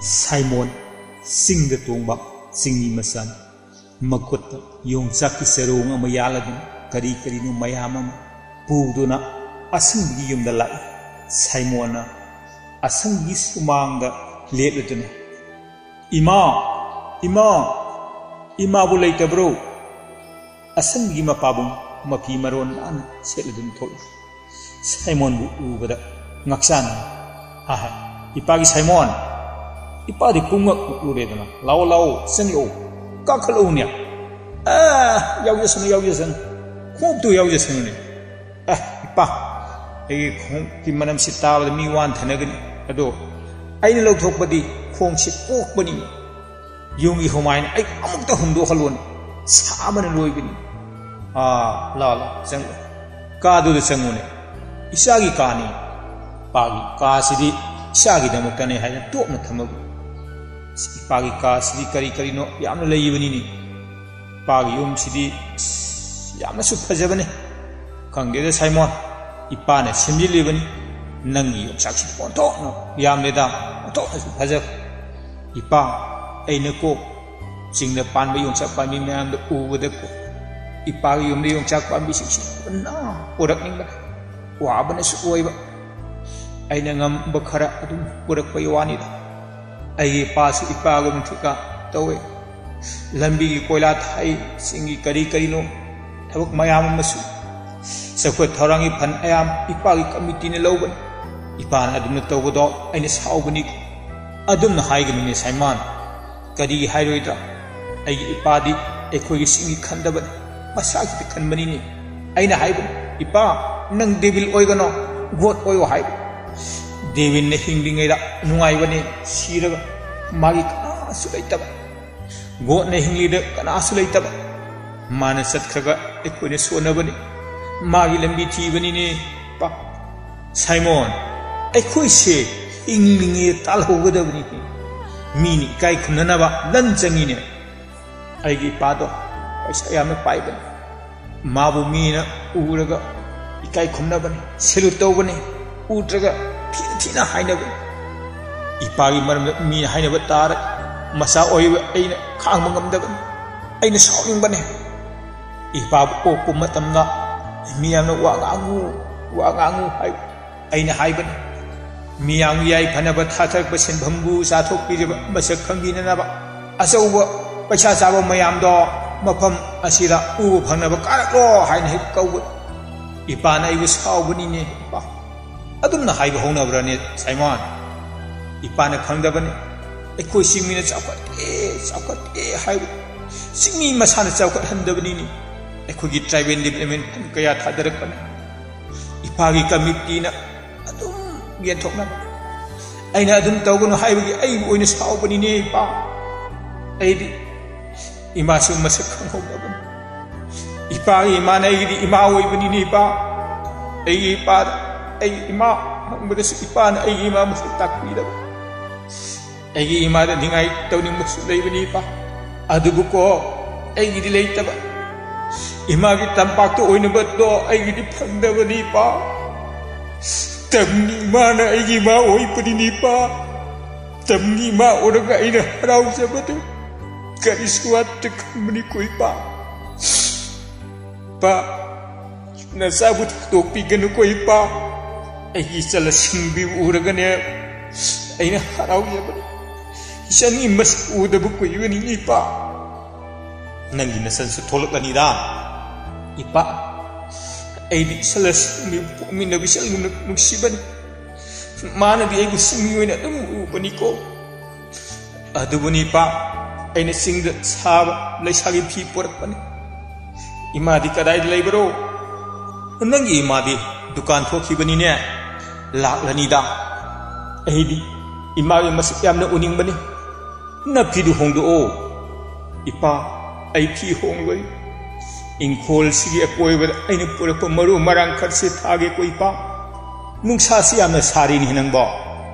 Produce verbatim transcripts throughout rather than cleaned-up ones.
ꯁꯥꯏꯃꯣꯟ ꯆꯤꯡꯗ ꯇꯣꯡꯕ ꯆꯤꯡꯃꯤ ꯃꯆꯥꯅꯤ꯫ ꯃꯈꯨꯠꯇ ꯌꯣꯡꯆꯥꯛꯀꯤ ꯆꯔꯣꯡ ꯑꯃ ꯌꯥꯜꯂꯗꯨꯅ ꯀꯔꯤ ꯀꯔꯤꯅꯣ ꯃꯌꯥꯝ ꯑꯃ ꯄꯨꯗꯨꯅ ꯑꯁꯪꯕꯒꯤ ꯌꯨꯝꯗ ꯂꯥꯛꯏ꯫ ꯁꯥꯏꯃꯣꯟꯅ ꯑꯁꯪꯕꯒꯤ ꯁꯨꯃꯥꯡꯗ ꯂꯦꯞꯂꯗꯨꯅ, "ꯏꯃꯥ, ꯏꯃꯥ, ꯏꯃꯥꯕꯨ ꯂꯩꯇꯕ꯭ꯔꯣ?" ꯑꯁꯪꯕꯒꯤ ꯃꯄꯥꯕꯨꯡ ꯃꯐꯤ ꯃꯔꯣꯟ ꯅꯥꯟꯅ ꯁꯦꯠꯂꯗꯨꯅ ꯊꯣꯛꯏ꯫ ꯁꯥꯏꯃꯣꯟꯕꯨ ꯎꯕꯗ ꯉꯛꯆꯥꯟꯅꯩ꯫ "ꯑꯍ, ꯏꯄꯥꯒꯤ ꯁꯥꯏꯃꯣꯟ, ꯏꯄꯥꯗꯤ ꯄꯨꯡꯉꯛ ꯎꯔꯦꯗꯅ꯫ ꯂꯥꯛꯑꯣ, ꯂꯥꯛꯑꯣ, ꯆꯪꯂꯛꯑꯣ, ꯀꯥꯈꯠꯂꯛꯎꯅꯦ꯫ ꯑ, ꯌꯥꯎꯖꯁꯅꯨ, ꯌꯥꯎꯖꯁꯅꯨ, ꯈꯣꯡꯎꯞꯇꯨ ꯌꯥꯎꯖꯁꯅꯨꯅꯦ꯫ ꯑ, ꯏꯄꯥ, ꯑꯩꯒꯤ ꯈꯣꯡꯎꯞꯀꯤ ꯃꯅꯝꯁꯤ ꯇꯥꯕꯗ ꯃꯤ ꯋꯥꯟꯊꯅꯒꯅꯤ꯫ ꯑꯗꯣ ꯑꯩꯅ ꯂꯧꯊꯣꯛꯄꯗꯤ ꯈꯣꯡꯁꯤ ꯀꯣꯛꯄꯅꯤ꯫ ꯌꯨꯝꯒꯤ ꯍꯨꯃꯥꯏꯅ ꯑꯩ ꯑꯃꯨꯛꯇ ꯍꯨꯝꯗꯣꯛꯍꯜꯂꯣꯅꯦ꯫ ꯁꯥꯕꯅ ꯂꯣꯏꯕꯅꯤ꯫ ꯑꯥ, ꯂꯥ, ꯂꯥ, ꯆꯪꯉꯣ꯫ ꯀꯥꯗꯨꯗ ꯆꯪꯉꯨꯅꯦ꯫ ꯏꯆꯥꯒꯤ ꯀꯥꯅꯤ꯫ ꯏꯄꯥꯒꯤ ꯀꯥꯁꯤꯗꯤ ꯏꯆꯥꯒꯤꯗꯃꯛꯇꯅꯦ" ꯍꯥꯏꯅ ꯇꯣꯛꯅ ꯊꯝꯃꯒ, ꯏꯄꯥꯒꯤ ꯀꯥꯁꯤꯗꯤ ꯀꯔꯤ ꯀꯔꯤꯅꯣ ꯌꯥꯝꯅ ꯂꯩꯕꯅꯤꯅꯦ꯫ ꯏꯄꯥꯒꯤ ꯌꯨꯝꯁꯤꯗꯤ, ꯑꯁ, ꯌꯥꯝꯅꯁꯨ ꯐꯖꯕꯅꯤ꯫ "ꯈꯪꯗꯦꯗ ꯁꯥꯏꯃꯣꯟ, ꯏꯄꯥꯅ ꯁꯦꯝꯖꯤꯜꯂꯤꯕꯅꯤ꯫ ꯅꯪꯒꯤ ꯌꯣꯡꯆꯥꯛꯁꯤ ꯑꯣꯟꯊꯣꯛꯅ ꯌꯥꯝꯂꯦꯗ, ꯑꯣꯟꯊꯣꯛꯅꯁꯨ ꯐꯖꯕ꯫ ꯏꯄꯥ, ꯑꯩꯅ ꯀꯣ ꯆꯤꯡꯗ ꯄꯥꯟꯕ ꯌꯣꯡꯆꯥꯛ ꯄꯥꯝꯕꯤ ꯃꯌꯥꯝꯗꯣ ꯎꯕꯗ ꯀꯣ ꯏꯄꯥꯒꯤ ꯌꯨꯝꯗ ꯌꯣꯡꯆꯥꯛ ꯄꯥꯝꯕꯤꯁꯤꯡꯁꯤ ꯄꯨꯟꯅ ꯄꯨꯔꯛꯅꯤꯡꯕꯅ ꯋꯥꯕꯅꯁꯨ ꯑꯣꯏꯕ꯫ ꯑꯩꯅ ꯉꯝꯕ ꯈꯔ ꯑꯗꯨꯝ ꯄꯨꯔꯛꯄꯒꯤ ꯋꯥꯅꯤꯗ꯫ ꯑꯩꯒꯤ ꯏꯄꯥꯁꯨ ꯏꯄꯥꯒꯨꯝ ꯊꯤꯀꯥ ꯇꯧꯋꯦ꯫ ꯂꯝꯕꯤꯒꯤ ꯀꯣꯏꯂꯥ ꯊꯥꯏ, ꯆꯤꯡꯒꯤ ꯀꯔꯤ ꯀꯔꯤꯅꯣ ꯊꯕꯛ ꯃꯌꯥꯝ ꯑꯃꯁꯨ, ꯆꯥꯎꯈꯠ ꯊꯧꯔꯥꯡꯒꯤ ꯐꯟ ꯃꯌꯥꯝ ꯏꯄꯥꯒꯤ ꯀꯃꯤꯇꯤꯅ ꯂꯧꯕꯅꯤ꯫ ꯏꯄꯥꯅ ꯑꯗꯨꯝꯅ ꯇꯧꯕꯗꯣ ꯑꯩꯅ ꯁꯥꯎꯕꯅꯤ꯫ ꯑꯗꯨꯝꯅ ꯍꯥꯏꯒꯅꯨꯅꯦ ꯁꯥꯏꯃꯣꯟ꯫ ꯀꯔꯤꯒꯤ ꯍꯥꯏꯔꯣꯏꯗ꯭ꯔꯥ? ꯑꯩꯒꯤ ꯏꯄꯥꯗꯤ ꯑꯩꯈꯣꯏꯒꯤ ꯆꯤꯡꯒꯤ ꯈꯟꯗꯕꯅꯤ, ꯃꯁꯥꯒꯤꯗ ꯈꯟꯕꯅꯤꯅꯦ꯫ ꯑꯩꯅ ꯍꯥꯏꯕꯅꯤ, "ꯏꯄꯥ, ꯅꯪ ꯗꯦꯕꯤꯜ ꯑꯣꯏꯒꯅꯣ, ꯒꯣꯠ ꯑꯣꯏꯌꯣ" ꯍꯥꯏꯕ꯫ ꯗꯦꯕꯤꯜꯅ ꯍꯤꯡꯂꯤꯉꯩꯗ ꯅꯨꯡꯉꯥꯏꯕꯅꯤ, ꯁꯤꯔꯒ ꯃꯥꯒꯤ ꯀꯅꯥꯁꯨ ꯂꯩꯇꯕ꯫ ꯒꯣꯠꯅ ꯍꯤꯡꯂꯤꯗ ꯀꯅꯥꯁꯨ ꯂꯩꯇꯕ꯫ ꯃꯥꯅ ꯆꯠꯈ꯭ꯔꯒ ꯑꯩꯈꯣꯏꯅ ꯁꯣꯟꯅꯕꯅꯤ, ꯃꯥꯒꯤ ꯂꯝꯕꯤ ꯊꯤꯕꯅꯤꯅꯦ꯫ ꯄꯥ-, ꯁꯥꯏꯃꯣꯟ, ꯑꯩꯈꯣꯏꯁꯦ ꯍꯤꯡꯂꯤꯉꯩ ꯇꯥꯜꯍꯧꯒꯗꯕꯅꯤ꯫ ꯃꯤꯅ ꯏꯀꯥꯏ ꯈꯨꯝꯅꯅꯕ ꯂꯟ ꯆꯪꯉꯤꯅꯦ꯫ ꯑꯩꯒꯤ ꯏꯄꯥꯗꯣ ꯄꯩꯁꯥ ꯌꯥꯝꯅ ꯄꯥꯏꯕꯅꯤ꯫ ꯃꯥꯕꯨ ꯃꯤꯅ ꯎꯔꯒ ꯏꯀꯥꯏ ꯈꯨꯝꯅꯕꯅꯤ, ꯁꯦꯂꯨꯠ ꯇꯧꯕꯅꯤ, ꯎꯗ꯭ꯔꯒ ꯊꯤꯅ ꯊꯤꯅ ꯍꯥꯏꯅꯕꯅꯤ꯫ ꯏꯄꯥꯒꯤ ꯃꯔꯝꯗ ꯃꯤꯅ ꯍꯥꯏꯅꯕ ꯇꯥꯔꯦ꯫ ꯃꯆꯥ ꯑꯣꯏꯕ ꯑꯩꯅ ꯈꯥꯡꯕ ꯉꯝꯗꯕꯅꯤ꯫ ꯑꯩꯅ ꯁꯥꯎꯅꯤꯡꯕꯅꯦ꯫ ꯏꯄꯥꯕꯨ ꯑꯣꯛꯄ ꯃꯇꯝꯗ ꯃꯤꯌꯥꯝꯅ "ꯋꯥ ꯉꯥꯡꯉꯨ, ꯋꯥ ꯉꯥꯡꯉꯨ" ꯍꯥꯏ꯫ ꯑꯩꯅ ꯍꯥꯏꯕꯅꯤ, "ꯃꯤꯌꯥꯝꯒꯤ ꯌꯥꯏꯐꯅꯕ ꯊꯥꯊꯔꯛꯄ ꯁꯤꯟꯐꯝꯕꯨ ꯆꯥꯊꯣꯛꯄꯤꯔꯤꯕ ꯃꯁꯛ ꯈꯪꯕꯤꯅꯅꯕ ꯑꯆꯧꯕ ꯄꯩꯁꯥ ꯆꯥꯕ ꯃꯌꯥꯝꯗꯣ ꯃꯐꯝ ꯑꯁꯤꯗ ꯎꯕ ꯐꯪꯅꯕ ꯀꯥꯔꯛꯂꯣ" ꯍꯥꯏꯅ ꯍꯦꯛ ꯀꯧꯕ꯫ ꯏꯄꯥꯅ ꯑꯩꯕꯨ ꯁꯥꯎꯕꯅꯤꯅꯦ꯫ "ꯏꯄꯥ, ꯑꯗꯨꯝꯅ ꯍꯥꯏꯕ ꯍꯧꯅꯕ꯭ꯔꯅꯦ, ꯁꯥꯏꯃꯣꯟ?" ꯏꯄꯥꯅ ꯈꯪꯗꯕꯅꯤ꯫ ꯑꯩꯈꯣꯏ ꯆꯤꯡꯃꯤꯅ ꯆꯥꯎꯈꯠꯂꯦ, ꯆꯥꯎꯈꯠꯂꯦ ꯍꯥꯏꯕ꯫ ꯆꯤꯡꯃꯤ ꯃꯁꯥꯅ ꯆꯥꯎꯈꯠꯍꯟꯗꯕꯅꯤꯅꯦ꯫ ꯑꯩꯈꯣꯏꯒꯤ tribal development fund ꯀꯌꯥ ꯊꯥꯗꯔꯛꯄꯅꯤ꯫ ꯏꯄꯥꯒꯤ committeeꯅ ꯑꯗꯨꯝ ꯌꯦꯟꯊꯣꯛꯅꯕ꯫ ꯑꯩꯅ ꯑꯗꯨꯝ ꯇꯧꯒꯅꯨ ꯍꯥꯏꯕꯒꯤ ꯑꯩꯕꯨ ꯑꯣꯏꯅ ꯁꯥꯎꯕꯅꯤꯅꯦ, ꯏꯄꯥ꯫ ꯑꯩꯗꯤ ꯏꯃꯥꯁꯨ ꯃꯁꯛ ꯈꯪꯍꯧꯗꯕꯅꯤ꯫ ꯏꯄꯥꯒꯤ ꯏꯃꯥꯅ ꯑꯩꯒꯤꯗꯤ ꯏꯃꯥ ꯑꯣꯏꯕꯅꯤꯅꯦ, ꯏꯄꯥ꯫ ꯑꯩꯒꯤ ꯏꯄꯥꯗ ꯑꯩꯒꯤ ꯏꯃꯥ ꯍꯪꯕꯗꯁꯨ ꯏꯄꯥꯅ ꯑꯩꯒꯤ ꯏꯃꯥ ꯃꯁꯛ ꯇꯥꯛꯄꯤꯗꯕ꯫ ꯑꯩꯒꯤ ꯏꯃꯥꯗ ꯅꯤꯡꯉꯥꯏ ꯇꯧꯅꯤꯡꯕꯁꯨ ꯂꯩꯕꯅꯤ, ꯏꯄꯥ꯫ ꯑꯗꯨꯕꯨꯀꯣ, ꯑꯩꯒꯤꯗꯤ ꯂꯩꯇꯕ꯫ ꯏꯃꯥꯒꯤ ꯇꯝꯄꯥꯛꯇ ꯑꯣꯏꯅꯕꯗꯣ ꯑꯩꯒꯤꯗꯤ ꯐꯪꯗꯕꯅꯤ, ꯏꯄꯥ꯫ ꯇꯝꯒꯤ ꯏꯃꯥꯅ ꯑꯩꯒꯤ ꯏꯃꯥ ꯑꯣꯏꯕꯅꯤꯅꯦ, ꯏꯄꯥ꯫ ꯇꯝꯒꯤ ꯏꯃꯥ ꯑꯣꯏꯔꯒ ꯑꯩꯅ ꯍꯔꯥꯎꯖꯕꯗꯨ ꯀꯔꯤꯁꯨ ꯋꯥꯠꯇ ꯈꯪꯕꯅꯤꯀꯣ, ꯏꯄꯥ꯫ ꯏꯄꯥ, ꯅꯆꯥꯕꯨ ꯊꯥꯗꯣꯛꯄꯤꯒꯅꯨꯀꯣ, ꯏꯄꯥ꯫ ꯑꯩꯒꯤ ꯏꯆꯜ ꯑꯁꯤꯡꯕꯤꯕꯨ ꯎꯔꯒꯅꯦ ꯑꯩꯅ ꯍꯔꯥꯎꯖꯕꯅꯤ꯫ ꯏꯆꯟꯒꯤ ꯃꯁꯛ ꯎꯗꯕ ꯀꯨꯏꯕꯅꯤꯅꯦ, ꯏꯄꯥ꯫ ꯅꯪꯒꯤ ꯅꯆꯟꯁꯨ ꯊꯣꯛꯂꯛꯂꯅꯤꯗ, ꯏꯄꯥ꯫ ꯑꯩꯗꯤ ꯏꯆꯜ ꯑꯁꯤꯡꯕꯤꯕꯨ ꯄꯣꯛꯃꯤꯟꯅꯕ ꯏꯆꯜꯒꯨꯝꯅ ꯅꯨꯡꯁꯤꯕꯅꯤ꯫ ꯃꯥꯅꯗꯤ ꯑꯩꯕꯨ ꯆꯤꯡꯃꯤ ꯑꯣꯏꯅ ꯑꯗꯨꯝ ꯎꯕꯅꯤꯀꯣ꯫ ꯑꯗꯨꯕꯨꯅꯤ, ꯏꯄꯥ, ꯑꯩꯅ ꯆꯤꯡꯗ ꯁꯥꯕ ꯂꯩꯁꯥꯒꯤ ꯐꯤ ꯄꯨꯔꯛꯄꯅꯤ꯫ ꯏꯃꯥꯗꯤ ꯀꯗꯥꯏꯗ ꯂꯩꯕꯔꯣ? ꯅꯪꯒꯤ ꯏꯃꯥꯗꯤ ꯗꯨꯀꯥꯟ ꯊꯣꯛꯈꯤꯕꯅꯤꯅꯦ꯫ ꯂꯥꯛꯂꯅꯤꯗ꯫ ꯑꯩꯗꯤ ꯏꯃꯥꯒꯤ ꯃꯁꯛ ꯌꯥꯝꯅ ꯎꯅꯤꯡꯕꯅꯤ꯫ ꯅꯐꯤꯗꯨ ꯍꯣꯡꯗꯣꯛꯑꯣ꯫ ꯏꯄꯥ, ꯑꯩ ꯐꯤ ꯍꯣꯡꯂꯣꯏ꯫ ꯏꯪꯈꯣꯜꯁꯤꯒꯤ ꯑꯀꯣꯏꯕꯗ ꯑꯩꯅ ꯄꯨꯔꯛꯄ ꯃꯔꯨ ꯃꯔꯥꯡ ꯈꯔꯁꯤ ꯊꯥꯒꯦꯀꯣ, ꯏꯄꯥ꯫ ꯅꯨꯡꯁꯥꯁꯤ ꯌꯥꯝꯅ ꯁꯥꯔꯤꯅꯦ ꯅꯪꯕꯣ꯫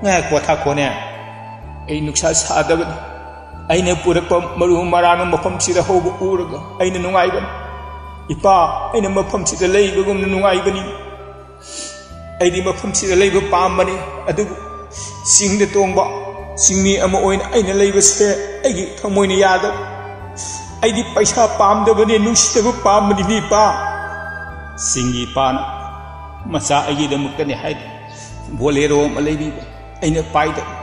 ꯉꯥꯏꯍꯥꯛ ꯄꯣꯊꯥꯈꯣꯅꯦ꯫ ꯑꯩ ꯅꯨꯡꯁꯥ ꯁꯥꯗꯕꯅꯤ꯫ ꯑꯩꯅ ꯄꯨꯔꯛꯄ ꯃꯔꯨ ꯃꯔꯥꯡ ꯃꯐꯝꯁꯤꯗ ꯍꯧꯕ ꯎꯔꯒ ꯑꯩꯅ ꯅꯨꯡꯉꯥꯏꯕꯅꯤ꯫ ꯏꯄꯥ, ꯑꯩꯅ ꯃꯐꯝꯁꯤꯗ ꯂꯩꯕꯒꯨꯝꯅ ꯅꯨꯡꯉꯥꯏꯕꯅꯤ꯫ ꯑꯩꯗꯤ ꯃꯐꯝꯁꯤꯗ ꯂꯩꯕ ꯄꯥꯝꯕꯅꯤ, ꯑꯗꯨꯕꯨ ꯆꯤꯡꯗ ꯇꯣꯡꯕ ꯆꯤꯡꯃꯤ ꯑꯃ ꯑꯣꯏꯅ ꯑꯩꯅ ꯂꯩꯕꯁꯦ ꯑꯩꯒꯤ ꯊꯃꯣꯏꯅ ꯌꯥꯗꯕ꯫ ꯑꯩꯗꯤ ꯄꯩꯁꯥ ꯄꯥꯝꯗꯕꯅꯦ, ꯅꯨꯡꯁꯤꯅꯕ ꯄꯥꯝꯕꯅꯤꯅꯦ ꯏꯄꯥ꯫ ꯆꯤꯡꯒꯤ ꯏꯄꯥꯅ ꯃꯆꯥ ꯑꯩꯒꯤꯗꯃꯛꯇꯅꯦ ꯍꯥꯏꯗꯨꯅ ꯕꯣꯂꯦꯔꯣ ꯑꯃ ꯂꯩꯕꯤꯕ꯫ ꯑꯩꯅ ꯄꯥꯏꯗꯕ꯫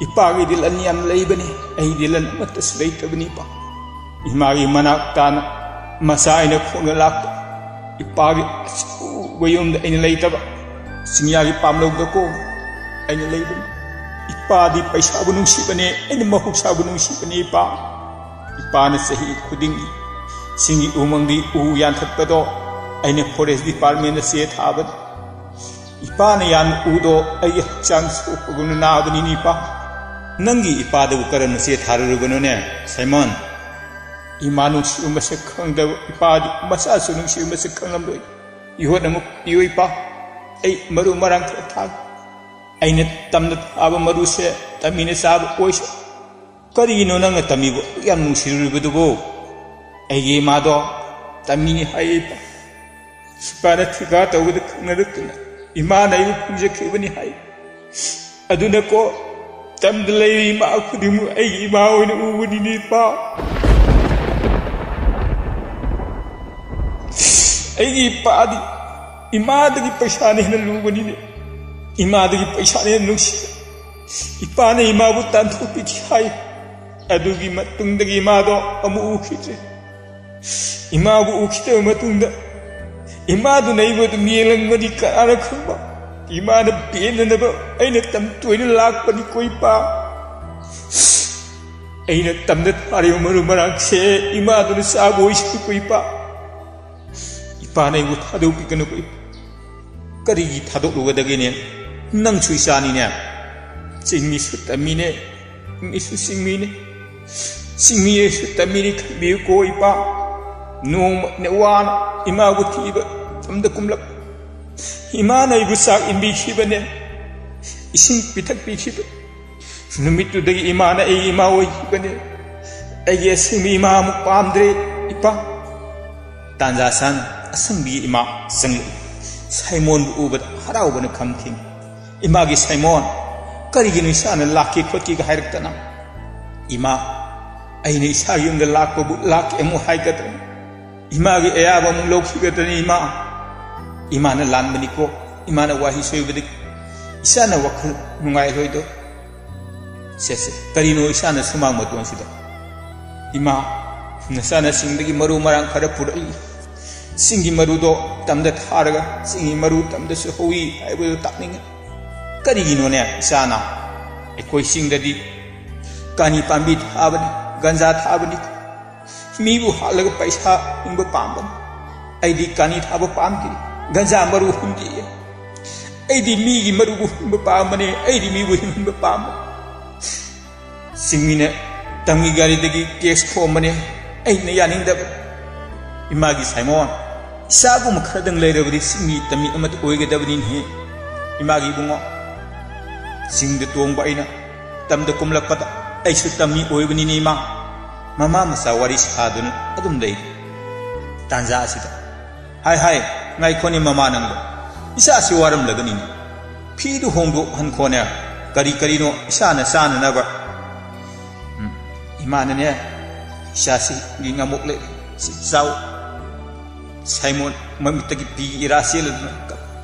ꯏꯄꯥꯒꯤꯗꯤ ꯂꯟ ꯌꯥꯝ ꯂꯩꯕꯅꯤ, ꯑꯩꯗꯤ ꯂꯟ ꯑꯃꯠꯇꯁꯨ ꯂꯩꯇꯕꯅꯤ ꯏꯄꯥ꯫ ꯏꯃꯥꯒꯤ ꯃꯅꯥꯛ ꯇꯥꯅ ꯃꯆꯥ ꯑꯩꯅ ꯈꯣꯡꯅ ꯂꯥꯛꯄ꯫ ꯏꯄꯥꯒꯤ ꯑꯆꯧꯕ ꯌꯨꯝꯗ ꯑꯩꯅ ꯂꯩꯇꯕ, ꯆꯤꯡꯌꯥꯒꯤ ꯄꯥꯝꯂꯧꯗꯀꯣ ꯑꯩꯅ ꯂꯩꯕꯅꯤ꯫ ꯏꯄꯥꯗꯤ ꯄꯩꯁꯥꯕꯨ ꯅꯨꯡꯁꯤꯕꯅꯦ, ꯑꯩꯅ ꯃꯍꯧꯁꯥꯕꯨ ꯅꯨꯡꯁꯤꯕꯅꯦ ꯏꯄꯥ꯫ ꯏꯄꯥꯅ ꯆꯍꯤ ꯈꯨꯗꯤꯡꯒꯤ ꯆꯤꯡꯒꯤ ꯎꯃꯪꯒꯤ ꯎ ꯌꯥꯟꯊꯠꯄꯗꯣ ꯑꯩꯅ ꯐꯣꯔꯦꯁ ꯗꯤꯄꯥꯔꯠꯃꯦꯟꯗ ꯆꯦ ꯊꯥꯕꯅꯤ꯫ ꯏꯄꯥꯅ ꯌꯥꯟꯕ ꯎꯗꯣ ꯑꯩꯒꯤ ꯍꯛꯆꯥꯡ ꯁꯣꯛꯄꯒꯨꯝꯅ ꯅꯥꯕꯅꯤꯅꯦ ꯏꯄꯥ꯫ ꯅꯪꯒꯤ ꯏꯄꯥꯗꯕꯨ ꯀꯔꯝꯅ ꯆꯦ ꯊꯥꯔꯨꯔꯕꯅꯣꯅꯦ ꯁꯥꯏꯃꯣꯟ? ꯏꯃꯥ ꯅꯨꯡꯁꯤꯕ ꯃꯁꯛ ꯈꯪꯗꯕ ꯏꯄꯥꯗꯤ ꯃꯆꯥꯁꯨ ꯅꯨꯡꯁꯤꯕ ꯃꯁꯛ ꯈꯪꯂꯝꯂꯣꯏ꯫ ꯌꯣꯠ ꯑꯃꯨꯛ ꯄꯤꯌꯨ ꯏꯄꯥ, ꯑꯩ ꯃꯔꯨ ꯃꯔꯥꯡ ꯈꯔ ꯊꯥꯒꯦ꯫ ꯑꯩꯅ ꯇꯝꯗ ꯊꯥꯕ ꯃꯔꯨꯁꯦ ꯇꯝꯃꯤꯅ ꯆꯥꯕ ꯑꯣꯏꯁ꯫ ꯀꯔꯤꯒꯤꯅꯣ ꯅꯪꯅ ꯇꯝꯃꯤꯕꯨ ꯌꯥꯝ ꯅꯨꯡꯁꯤꯔꯨꯔꯤꯕꯗꯨꯕꯨ? ꯑꯩꯒꯤ ꯏꯃꯥꯗꯣ ꯇꯝꯃꯤꯅꯤ ꯍꯥꯏꯌꯦ ꯏꯄꯥ꯫ ꯏꯄꯥꯅ ꯊꯤꯀꯥ ꯇꯧꯕꯗ ꯈꯪꯅꯔꯛꯇꯨꯅ ꯏꯃꯥꯅ ꯑꯩꯕꯨ ꯄꯨꯖꯈꯤꯕꯅꯤ ꯍꯥꯏ꯫ ꯑꯗꯨꯅꯀꯣ, ꯇꯝꯗ ꯂꯩꯔꯤ ꯏꯃꯥ ꯈꯨꯗꯤꯡꯃꯛ ꯑꯩꯒꯤ ꯏꯃꯥ ꯑꯣꯏꯅ ꯎꯕꯅꯤꯅꯦ ꯏꯄꯥ꯫ ꯑꯩꯒꯤ ꯏꯄꯥꯗꯤ ꯏꯃꯥꯗꯒꯤ ꯄꯩꯁꯥꯅ ꯍꯦꯟꯅ ꯂꯨꯕꯅꯤꯅꯦ꯫ ꯏꯃꯥꯗꯒꯤ ꯄꯩꯁꯥꯅ ꯍꯦꯟꯅ ꯅꯨꯡꯁꯤ꯫ ꯏꯄꯥꯅ ꯏꯃꯥꯕꯨ ꯇꯥꯟꯊꯣꯛꯄꯤꯈꯤ ꯍꯥꯏ꯫ ꯑꯗꯨꯒꯤ ꯃꯇꯨꯡꯗꯒꯤ ꯏꯃꯥꯗꯣ ꯑꯃꯨꯛ ꯎꯈꯤꯗ꯭ꯔꯦ꯫ ꯏꯃꯥꯕꯨ ꯎꯈꯤꯗꯕ ꯃꯇꯨꯡꯗ ꯏꯃꯥꯗꯨꯅ ꯑꯩꯕꯨ ꯑꯗꯨꯝ ꯌꯦꯡꯂꯝꯒꯅꯤ, ꯀꯅꯥꯅ ꯈꯪꯕ? ꯏꯃꯥꯅ ꯄꯦꯟꯅꯅꯕ ꯑꯩꯅ ꯇꯝ ꯇꯣꯏꯅ ꯂꯥꯛꯄꯅꯤꯀꯣ ꯏꯄꯥ꯫ ꯑꯩꯅ ꯇꯝꯗ ꯊꯥꯔꯤꯕ ꯃꯔꯨ ꯃꯔꯥꯡꯁꯦ ꯏꯃꯥꯗꯨꯅ ꯆꯥꯕ ꯑꯣꯏꯁꯅꯨꯀꯣ ꯏꯄꯥ꯫ ꯏꯄꯥꯅ ꯑꯩꯕꯨ ꯊꯥꯗꯣꯛꯄꯤꯒꯅꯨꯀꯣ ꯏꯄꯥ꯫ ꯀꯔꯤꯒꯤ ꯊꯥꯗꯣꯛꯂꯨꯒꯗꯒꯦꯅꯦ? ꯅꯪꯁꯨ ꯏꯆꯥꯅꯤꯅꯦ꯫ ꯆꯤꯡꯃꯤꯁꯨ ꯇꯝꯃꯤꯅꯦ, ꯃꯤꯁꯨ ꯆꯤꯡꯃꯤꯅꯦ꯫ ꯆꯤꯡꯃꯤꯁꯨ ꯇꯝꯃꯤꯅꯤ ꯈꯟꯕꯤꯌꯨꯀꯣ ꯏꯄꯥ꯫ ꯅꯣꯡꯃ ꯋꯥꯅ ꯏꯃꯥꯕꯨ ꯊꯤꯕ ꯇꯝꯗ ꯀꯨꯝꯂꯛ꯫ ꯏꯃꯥꯅ ꯑꯩꯕꯨ ꯆꯥꯛ ꯏꯟꯕꯤꯈꯤꯕꯅꯦ, ꯏꯁꯤꯡ ꯄꯤꯊꯛꯄꯤꯈꯤꯕ꯫ ꯅꯨꯃꯤꯠꯇꯨꯗꯒꯤ ꯏꯃꯥꯅ ꯑꯩꯒꯤ ꯏꯃꯥ ꯑꯣꯏꯈꯤꯕꯅꯦ꯫ ꯑꯩꯒꯤ ꯑꯁꯦꯡꯕ ꯏꯃꯥ ꯑꯃꯨꯛ ꯄꯥꯝꯗ꯭ꯔꯦ ꯏꯄꯥ꯫ ꯇꯥꯟꯖꯥ ꯆꯥꯅ ꯑꯁꯪꯕꯤꯒꯤ ꯏꯃꯥ ꯆꯪꯂꯛꯏ꯫ ꯁꯥꯏꯃꯣꯟꯕꯨ ꯎꯕꯗ ꯍꯔꯥꯎꯕꯅ ꯈꯝ ꯊꯦꯡꯏ꯫ "ꯏꯃꯥꯒꯤ ꯁꯥꯏꯃꯣꯟ, ꯀꯔꯤꯒꯤꯅꯣ ꯏꯁꯥꯅ ꯂꯥꯛꯀꯦ ꯈꯣꯠꯀꯦꯒ ꯍꯥꯏꯔꯛꯇꯅ? ꯏꯃꯥ, ꯑꯩꯅ ꯏꯁꯥꯒꯤ ꯌꯨꯝꯗ ꯂꯥꯛꯄꯕꯨ ꯂꯥꯛꯀꯦ ꯑꯃꯨꯛ ꯍꯥꯏꯒꯗ꯭ꯔꯥ? ꯏꯃꯥꯒꯤ ꯑꯌꯥꯕ ꯑꯃꯨꯛ ꯂꯧꯈꯤꯒꯗ꯭ꯔꯅꯤ ꯏꯃꯥ? ꯏꯃꯥꯅ ꯂꯥꯟꯕꯅꯤꯀꯣ, ꯏꯃꯥꯅ ꯋꯥꯍꯩ ꯁꯣꯏꯕꯗꯒꯤ ꯏꯁꯥꯅ ꯋꯥꯈꯜ ꯅꯨꯡꯉꯥꯏꯔꯣꯏꯗꯣ꯫ ꯁꯦ ꯁꯦ, ꯀꯔꯤꯅꯣ ꯏꯁꯥꯅ ꯁꯨꯃꯥꯡ ꯃꯇꯣꯟꯁꯤꯗ? ꯏꯃꯥ, ꯅꯆꯥꯅꯁꯤꯡꯗꯒꯤ ꯃꯔꯨ ꯃꯔꯥꯡ ꯈꯔ ꯄꯨꯔꯛꯏ꯫ ꯆꯤꯡꯒꯤ ꯃꯔꯨꯗꯣ ꯇꯝꯗ ꯊꯥꯔꯒ ꯆꯤꯡꯒꯤ ꯃꯔꯨ ꯇꯝꯗꯁꯨ ꯍꯧꯏ ꯍꯥꯏꯕꯗꯨ ꯇꯥꯛꯅꯤꯡꯉꯤ꯫ ꯀꯔꯤꯒꯤꯅꯣꯅꯦ ꯏꯆꯥꯅ? ꯑꯩꯈꯣꯏ ꯆꯤꯡꯗꯗꯤ ꯀꯥꯅꯤ ꯄꯥꯝꯕꯤ ꯊꯥꯕꯅꯤ, ꯒꯟꯖꯥ ꯊꯥꯕꯅꯤ꯫ ꯃꯤꯕꯨ ꯍꯥꯠꯂꯒ ꯄꯩꯁꯥ ꯍꯨꯟꯕ ꯄꯥꯝꯕꯅꯤ꯫ ꯑꯩꯗꯤ ꯀꯥꯅꯤ ꯊꯥꯕ ꯄꯥꯝꯗꯦ, ꯒꯟꯖꯥ ꯃꯔꯨ ꯍꯨꯟꯗꯦ꯫ ꯑꯩꯗꯤ ꯃꯤꯒꯤ ꯃꯔꯨꯕꯨ ꯍꯨꯟꯕ ꯄꯥꯝꯕꯅꯦ, ꯑꯩꯗꯤ ꯃꯤꯕꯨ ꯍꯤꯡꯍꯟꯕ ꯄꯥꯝꯕꯅꯤ꯫ ꯆꯤꯡꯃꯤꯅ ꯇꯝꯒꯤ ꯒꯥꯔꯤꯗꯒꯤ ꯇꯦꯛꯁ ꯈꯣꯝꯕꯅꯦ, ꯑꯩꯅ ꯌꯥꯅꯤꯡꯗꯕ꯫ ꯏꯃꯥꯒꯤ ꯁꯥꯏꯃꯣꯟ, ꯏꯆꯥꯒꯨꯝꯕ ꯈꯔꯗꯪ ꯂꯩꯔꯕꯗꯤ ꯆꯤꯡꯃꯤ ꯇꯝꯃꯤ ꯑꯃꯠꯇ ꯑꯣꯏꯒꯗꯕꯅꯤꯅꯦꯍꯦ꯫ ꯏꯃꯥꯒꯤ ꯏꯕꯨꯡꯉꯣ, ꯆꯤꯡꯗ ꯇꯣꯡꯕ ꯑꯩꯅ ꯇꯝꯗ ꯀꯨꯝꯂꯛꯄꯗ ꯑꯩꯁꯨ ꯇꯝꯃꯤ ꯑꯣꯏꯕꯅꯤꯅꯦ ꯏꯃꯥ꯫ ꯃꯃꯥ ꯃꯆꯥ ꯋꯥꯔꯤ ꯁꯥꯗꯨꯅ ꯑꯗꯨꯝ ꯂꯩ꯫ ꯇꯥꯟꯖꯥ ꯑꯁꯤꯗ, "ꯍꯥꯏ ꯍꯥꯏ, ꯉꯥꯏꯈꯣꯅꯦ ꯃꯃꯥ ꯅꯪꯕꯣ, ꯏꯆꯥꯁꯤ ꯋꯥꯔꯝꯂꯒꯅꯤꯅꯦ꯫ ꯐꯤꯗꯨ ꯍꯣꯡꯗꯣꯛꯍꯟꯈꯣꯅꯦ, ꯀꯔꯤ ꯀꯔꯤꯅꯣ ꯏꯁꯥꯅ ꯆꯥꯅꯅꯕ꯫" "ꯎꯝ, ꯏꯃꯥꯅꯅꯦ ꯏꯆꯥꯁꯤꯒꯤ ꯉꯥꯃꯣꯛ ꯂꯩ, ꯁꯤ ꯆꯥꯎ꯫" ꯁꯥꯏꯃꯣꯟ ꯃꯃꯤꯠꯇꯒꯤ ꯄꯤꯒꯤ ꯏꯔꯥ ꯆꯦꯜꯂꯗꯨꯅ,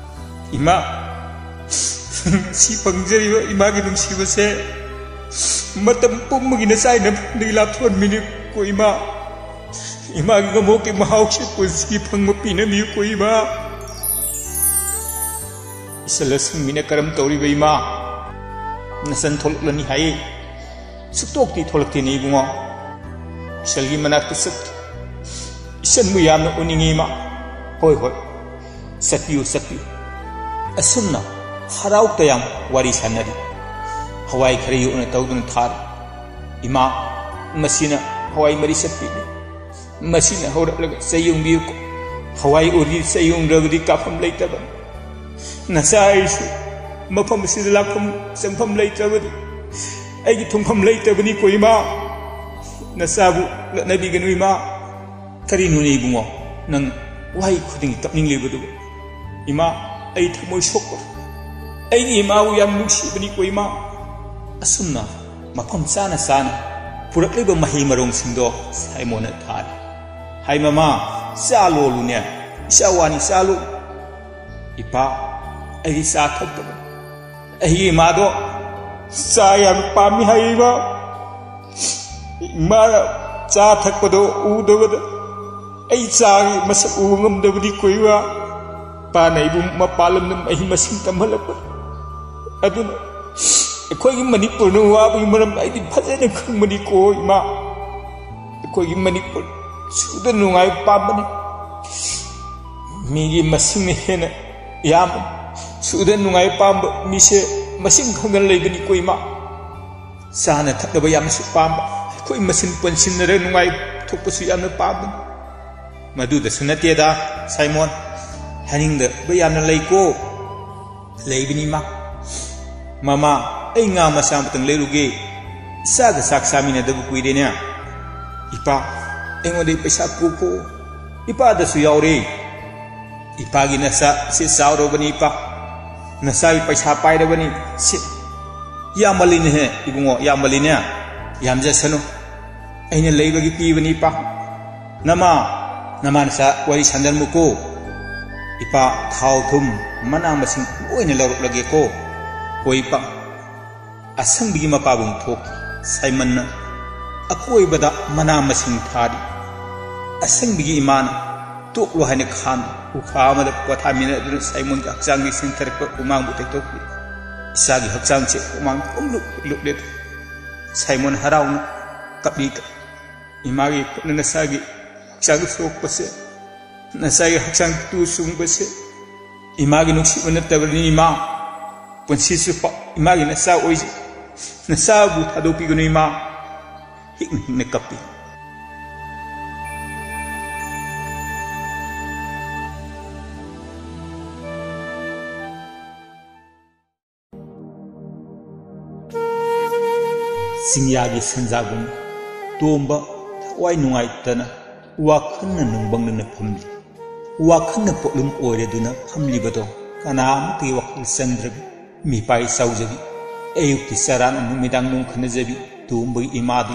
"ꯏꯃꯥ, ꯁꯤ ꯐꯪꯖꯔꯤꯕ ꯏꯃꯥꯒꯤ ꯅꯨꯡꯁꯤꯕꯁꯦ ꯃꯇꯝ ꯄꯨꯝꯕꯒꯤ ꯅꯆꯥꯏꯅꯕꯗꯒꯤ ꯂꯥꯞꯊꯣꯛꯍꯟꯕꯤꯅꯤꯀꯣ ꯏꯃꯥ꯫ ꯏꯃꯥꯒꯤ ꯉꯥꯃꯣꯛꯀꯤ ꯃꯍꯥꯎꯁꯦ ꯄꯨꯟꯁꯤꯒꯤ ꯐꯪꯕ ꯄꯤꯅꯕꯤꯌꯨꯀꯣ ꯏꯃꯥ꯫" ꯏꯆꯜ ꯑꯁꯤꯡꯕꯤꯅ ꯀꯔꯝ ꯇꯧꯔꯤꯕ ꯏꯃꯥ? ꯅꯆꯟ ꯊꯣꯛꯂꯛꯂꯅꯤ ꯍꯥꯏꯌꯦ꯫ ꯁꯨꯛꯇꯣꯛꯇꯤ ꯊꯣꯛꯂꯛꯇꯦꯅꯦ ꯏꯕꯨꯡꯉꯣ꯫ ꯏꯆꯜꯒꯤ ꯃꯅꯥꯛꯇ ꯆꯠꯀꯦ꯫ ꯏꯆꯟꯕꯨ ꯌꯥꯝꯅ ꯎꯅꯤꯡꯉꯤ ꯏꯃꯥ꯫ ꯍꯣꯏ, ꯍꯣꯏ, ꯆꯠꯄꯤꯌꯨ, ꯆꯠꯄꯤꯌꯨ꯫ ꯑꯁꯨꯝꯅ ꯍꯔꯥꯎ ꯇꯌꯥꯝ ꯋꯥꯔꯤ ꯁꯥꯟꯅꯔꯤ꯫ ꯍꯋꯥꯏ ꯈꯔ ꯌꯣꯛꯅ ꯇꯧꯗꯨꯅ ꯊꯥꯔꯤ꯫ "ꯏꯃꯥ, ꯃꯁꯤꯅ ꯍꯋꯥꯏ ꯃꯔꯤ ꯆꯠꯄꯤꯅꯤ꯫ ꯃꯁꯤꯅ ꯍꯧꯔꯛꯂꯒ ꯆꯩ ꯌꯨꯡꯕꯤꯌꯨꯀꯣ꯫ ꯍꯋꯥꯏ ꯎꯔꯤ ꯆꯩ ꯌꯨꯡꯗ꯭ꯔꯕꯗꯤ ꯀꯥꯐꯝ ꯂꯩꯇꯕꯅꯤ꯫ ꯅꯆꯥ ꯑꯩꯁꯨ ꯃꯐꯝ ꯑꯁꯤꯗ ꯂꯥꯛꯐꯝ ꯆꯪꯐꯝ ꯂꯩꯇ꯭ꯔꯕꯗꯤ ꯑꯩꯒꯤ ꯊꯨꯡꯐꯝ ꯂꯩꯇꯕꯅꯤꯀꯣ ꯏꯃꯥ꯫ ꯅꯆꯥꯕꯨ ꯂꯛꯅꯕꯤꯒꯅꯨ ꯏꯃꯥ꯫" "ꯀꯔꯤꯅꯣꯅꯦ ꯏꯕꯨꯡꯉꯣ, ꯅꯪ ꯋꯥꯍꯩ ꯈꯨꯗꯤꯡꯒꯤ ꯀꯞꯅꯤꯡꯂꯤꯕꯗꯨꯕꯨ?" "ꯏꯃꯥ, ꯑꯩ ꯊꯃꯣꯏ ꯁꯣꯛꯄ ꯑꯩꯒꯤ ꯏꯃꯥꯕꯨ ꯌꯥꯝ ꯅꯨꯡꯁꯤꯕꯅꯤꯀꯣ ꯏꯃꯥ꯫ ꯑꯁꯨꯝꯅ ꯃꯐꯝ ꯆꯥꯅ ꯆꯥꯅ ꯄꯨꯔꯛꯂꯤꯕ ꯃꯍꯩ ꯃꯔꯣꯡꯁꯤꯡꯗꯣ ꯁꯥꯏꯃꯣꯟꯅ ꯊꯥꯔꯤ꯫ "ꯍꯥꯏ ꯃꯃꯥ, ꯆꯥ ꯂꯣꯜꯂꯨꯅꯦ, ꯏꯆꯥ ꯋꯥꯅꯤ ꯆꯥ ꯂꯣꯜꯂꯨ꯫" "ꯏꯄꯥ, ꯑꯩꯗꯤ ꯆꯥ ꯊꯛꯇꯕꯅꯤ꯫ ꯑꯩꯒꯤ ꯏꯃꯥꯗꯣ ꯆꯥ ꯌꯥꯝ ꯄꯥꯝꯃꯤ ꯍꯥꯏꯔꯤꯕ꯫ ꯏꯃꯥꯅ ꯆꯥ ꯊꯛꯄꯗꯣ ꯎꯗꯕꯗ ꯑꯩ ꯆꯥꯒꯤ ꯃꯁꯛ ꯎꯕ ꯉꯝꯗꯕꯗꯤ ꯀꯨꯏꯕ꯫ ꯏꯄꯥꯅ ꯑꯩꯕꯨ ꯃꯄꯥꯟ ꯂꯝꯗ ꯃꯍꯩ ꯃꯁꯤꯡ ꯇꯝꯍꯜꯂꯛꯄ꯫ ꯑꯗꯨꯅ ꯑꯩꯈꯣꯏꯒꯤ ꯃꯅꯤꯄꯨꯔꯅ ꯋꯥꯕꯒꯤ ꯃꯔꯝ ꯑꯩꯗꯤ ꯐꯖꯅ ꯈꯪꯕꯅꯤꯀꯣ ꯏꯃꯥ꯫ ꯑꯩꯈꯣꯏꯒꯤ ꯃꯅꯤꯄꯨꯔ ꯁꯨꯗ ꯅꯨꯡꯉꯥꯏꯕ ꯄꯥꯝꯕꯅꯤ꯫ ꯃꯤꯒꯤ ꯃꯁꯤꯡꯅ ꯍꯦꯟꯅ ꯌꯥꯝꯕꯅꯤ꯫ ꯁꯨꯗ ꯅꯨꯡꯉꯥꯏꯕ ꯄꯥꯝꯕ ꯃꯤꯁꯦ ꯃꯁꯤꯡ ꯈꯪꯗꯅ ꯂꯩꯕꯅꯤꯀꯣ ꯏꯃꯥ꯫ ꯆꯥꯅ ꯊꯛꯅꯕ ꯌꯥꯝꯅꯁꯨ ꯄꯥꯝꯕ, ꯑꯩꯈꯣꯏ ꯃꯁꯦꯟ ꯄꯨꯟꯁꯤꯟꯅꯔꯒ ꯅꯨꯡꯉꯥꯏ ꯊꯣꯛꯄꯁꯨ ꯌꯥꯝꯅ ꯄꯥꯝꯕꯅꯤ꯫" "ꯃꯗꯨꯗꯁꯨ ꯅꯠꯇꯦꯗ ꯁꯥꯏꯃꯣꯟ, ꯍꯥꯏꯅꯤꯡꯗꯕ ꯌꯥꯝꯅ ꯂꯩꯀꯣ꯫" "ꯂꯩꯕꯅꯤ ꯏꯃꯥ꯫" "ꯃꯃꯥ, ꯑꯩ ꯉꯥ ꯃꯆꯥ ꯑꯃꯇꯪ ꯂꯩꯔꯨꯒꯦ꯫ ꯏꯆꯥꯒ ꯆꯥꯛ ꯆꯥꯃꯤꯟꯅꯗꯕ ꯀꯨꯏꯔꯦꯅꯦ꯫" "ꯏꯄꯥ, ꯑꯩꯉꯣꯟꯗ ꯄꯩꯁꯥ ꯄꯨꯈꯣ꯫ ꯏꯄꯥꯗꯁꯨ ꯌꯥꯎꯔꯦ꯫ ꯏꯄꯥꯒꯤ ꯅꯆꯥ ꯁꯤ ꯆꯥꯎꯔꯕꯅꯤ ꯏꯄꯥ꯫ ꯅꯆꯥꯒꯤ ꯄꯩꯁꯥ ꯄꯥꯏꯔꯕꯅꯤ ꯁꯤ꯫" "ꯌꯥꯝꯃꯜꯂꯤꯅꯦꯍꯦ ꯏꯕꯨꯡꯉꯣ, ꯌꯥꯝꯃꯜꯂꯤꯅꯦ꯫" "ꯌꯥꯝꯖꯁꯅꯨ꯫ ꯑꯩꯅ ꯂꯩꯕꯒꯤ ꯄꯤꯕꯅꯤ ꯏꯄꯥ꯫ ꯅꯃꯥ, ꯅꯃꯥ ꯅꯆꯥ ꯋꯥꯔꯤ ꯁꯥꯟꯅꯔꯝꯃꯨꯀꯣ꯫ ꯏꯄꯥ, ꯊꯥꯎ ꯊꯨꯝ, ꯃꯅꯥ ꯃꯁꯤꯡ ꯂꯣꯏꯅ ꯂꯧꯔꯛꯂꯒꯦꯀꯣ꯫" "ꯍꯣꯏ ꯏꯄꯥ꯫" ꯑꯁꯪꯕꯤꯒꯤ ꯃꯄꯥꯕꯨꯡ ꯊꯣꯛꯈꯤ꯫ ꯁꯥꯏꯃꯟꯅ ꯑꯀꯣꯏꯕꯗ ꯃꯅꯥ ꯃꯁꯤꯡ ꯊꯥꯔꯤ꯫ ꯑꯁꯪꯕꯤꯒꯤ ꯏꯃꯥꯅ ꯇꯣꯛꯂꯣ ꯍꯥꯏꯅ ꯈꯥꯝꯃꯤ꯫ ꯎꯈꯥ ꯑꯃꯗ ꯄꯣꯊꯥꯃꯤꯟꯅꯗꯨꯅ ꯁꯥꯏꯃꯣꯟꯒꯤ ꯍꯛꯆꯥꯡꯒꯤ ꯆꯦꯟꯊꯔꯛꯄ ꯍꯨꯃꯥꯡꯕꯨ ꯇꯩꯊꯣꯛꯂꯤ꯫ ꯏꯆꯥꯒꯤ ꯍꯛꯆꯥꯡꯁꯦ ꯍꯨꯃꯥꯡ ꯄꯨꯡꯂꯨꯞ ꯂꯨꯞꯂꯦ꯫ ꯁꯥꯏꯃꯣꯟ ꯍꯔꯥꯎꯅ ꯀꯞꯂꯤ꯫ "ꯏꯃꯥꯒꯤ ꯈꯨꯠꯅ ꯅꯆꯥꯒꯤ ꯍꯛꯆꯥꯡ ꯁꯣꯛꯄꯁꯦ, ꯅꯆꯥꯒꯤ ꯍꯛꯆꯥꯡ ꯇꯨ ꯆꯨꯡꯕꯁꯦ ꯏꯃꯥꯒꯤ ꯅꯨꯡꯁꯤꯕ ꯅꯠꯇꯕꯅꯤ ꯏꯃꯥ꯫ ꯄꯨꯟꯁꯤ ꯆꯨꯞꯄ ꯏꯃꯥꯒꯤ ꯅꯆꯥ ꯑꯣꯏꯖꯩ꯫ ꯅꯆꯥꯕꯨ ꯊꯥꯗꯣꯛꯄꯤꯒꯅꯨ ꯏꯃꯥ꯫" ꯍꯤꯛꯅ ꯍꯤꯛꯅ ꯀꯞꯄꯤ꯫ ꯆꯤꯡꯌꯥꯒꯤ ꯁꯟꯖꯥꯕꯨꯡ ꯇꯣꯝꯕ ꯊꯋꯥꯏ ꯅꯨꯡꯉꯥꯏꯇꯅ ꯋꯥꯈꯜꯅ ꯅꯨꯡꯕꯪꯅꯅ ꯐꯝꯂꯤ꯫ ꯋꯥꯈꯜꯅ ꯄꯣꯠꯂꯨꯝ ꯑꯣꯏꯔꯗꯨꯅ ꯐꯝꯂꯤꯕꯗꯣ ꯀꯅꯥ ꯑꯃꯠꯇꯒꯤ ꯋꯥꯈꯜ ꯆꯪꯗ꯭ꯔꯕꯤ꯫ ꯃꯤꯄꯥꯏ ꯆꯥꯎꯖꯕꯤ, ꯑꯌꯨꯛꯀꯤ ꯆꯔꯥꯅ ꯅꯨꯃꯤꯗꯥꯡ ꯅꯨꯡ ꯈꯟꯅꯖꯕꯤ ꯇꯣꯝꯕꯒꯤ ꯏꯃꯥꯗꯤ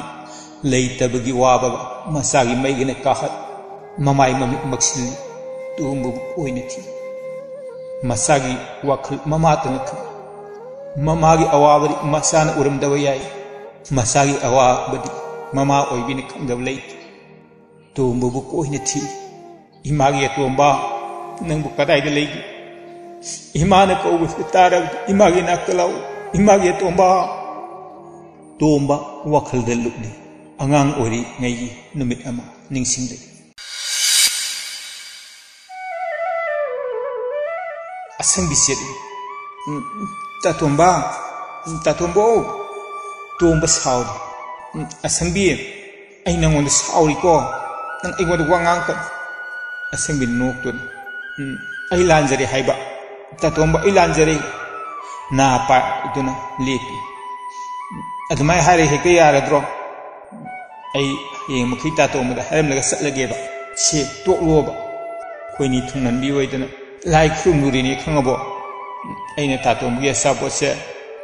ꯂꯩꯇꯕꯒꯤ ꯋꯥꯕ ꯃꯆꯥꯒꯤ ꯃꯩꯒꯤꯅ ꯀꯥꯍꯠ, ꯃꯃꯥꯏ ꯃꯃꯤꯠ ꯃꯛꯁꯤꯜꯂꯤ꯫ ꯇꯣꯝꯕꯕꯨ ꯑꯣꯏꯅ ꯊꯤ꯫ ꯃꯆꯥꯒꯤ ꯋꯥꯈꯜ ꯃꯃꯥꯇꯅ ꯈꯪꯏ꯫ ꯃꯃꯥꯒꯤ ꯑꯋꯥꯕꯗꯤ ꯃꯆꯥꯅ ꯎꯔꯝꯗꯕ ꯌꯥꯏ꯫ ꯃꯆꯥꯒꯤ ꯑꯋꯥꯕꯗꯤ ꯃꯃꯥ ꯑꯣꯏꯕꯤꯅ ꯈꯪꯗꯕ ꯂꯩꯇꯦ꯫ ꯇꯣꯝꯕꯕꯨ ꯀꯣꯏꯅ ꯊꯤ꯫ "ꯏꯃꯥꯒꯤ ꯑꯇꯣꯝꯕ, ꯅꯪꯕꯨ ꯀꯗꯥꯏꯗ ꯂꯩꯒꯦ? ꯏꯃꯥꯅ ꯀꯧꯕꯁꯤ ꯇꯥꯔꯕꯗꯤ ꯏꯃꯥꯒꯤ ꯅꯥꯛꯇ ꯂꯥꯛꯎ, ꯏꯃꯥꯒꯤ ꯑꯇꯣꯝꯕ꯫" ꯇꯣꯝꯕ ꯋꯥꯈꯜꯗ ꯂꯨꯞꯂꯤ꯫ ꯑꯉꯥꯡ ꯑꯣꯏꯔꯤꯉꯩꯒꯤ ꯅꯨꯃꯤꯠ ꯑꯃ ꯅꯤꯡꯁꯤꯡꯂꯛꯏ꯫ ꯑꯁꯪꯕꯤ ꯆꯦꯠꯂꯤ꯫ "ꯎꯝ, ꯇꯥꯇꯣꯝꯕ, ꯎꯝ, ꯇꯥꯇꯣꯝꯕꯧ!" ꯇꯣꯝꯕ ꯁꯥꯎꯔꯤ꯫ "ꯎꯝ, ꯑꯁꯪꯕꯤ, ꯑꯩ ꯅꯪꯉꯣꯟꯗ ꯁꯥꯎꯔꯤꯀꯣ꯫ ꯅꯪ ꯑꯩꯉꯣꯟꯗ ꯋꯥ ꯉꯥꯡꯀꯅꯨ꯫" ꯑꯁꯪꯕꯤ ꯅꯣꯛꯇꯨꯅ, "ꯎꯝ, ꯑꯩ ꯂꯥꯟꯖꯔꯦ ꯍꯥꯏꯕ꯫ ꯇꯥꯇꯣꯝꯕ, ꯑꯩ ꯂꯥꯟꯖꯔꯦ꯫ ꯅꯥ ꯄꯥꯏꯗꯨꯅ ꯂꯦꯞꯄꯤ꯫ ꯑꯗꯨꯃꯥꯏꯅ ꯍꯥꯏꯔꯒ ꯍꯦꯛꯇ ꯌꯥꯔꯗ꯭ꯔꯣ? ꯑꯩ ꯍꯌꯦꯡ ꯃꯈꯩ ꯇꯥꯇꯣꯝꯕꯗ ꯍꯥꯏꯔꯝꯂꯒ ꯆꯠꯂꯒꯦꯕ꯫ ꯁꯦ, ꯇꯣꯛꯂꯣꯕ꯫ ꯑꯩꯈꯣꯏꯅꯤ ꯊꯨꯡꯅꯟꯕꯤ ꯑꯣꯏꯗꯅ ꯂꯥꯏ ꯈꯨꯔꯨꯝꯂꯨꯔꯤꯅꯤ, ꯈꯪꯉꯕꯣ? ꯑꯩꯅ ꯇꯥꯇꯣꯝꯕꯒꯤ ꯑꯆꯥꯄꯣꯠꯁꯦ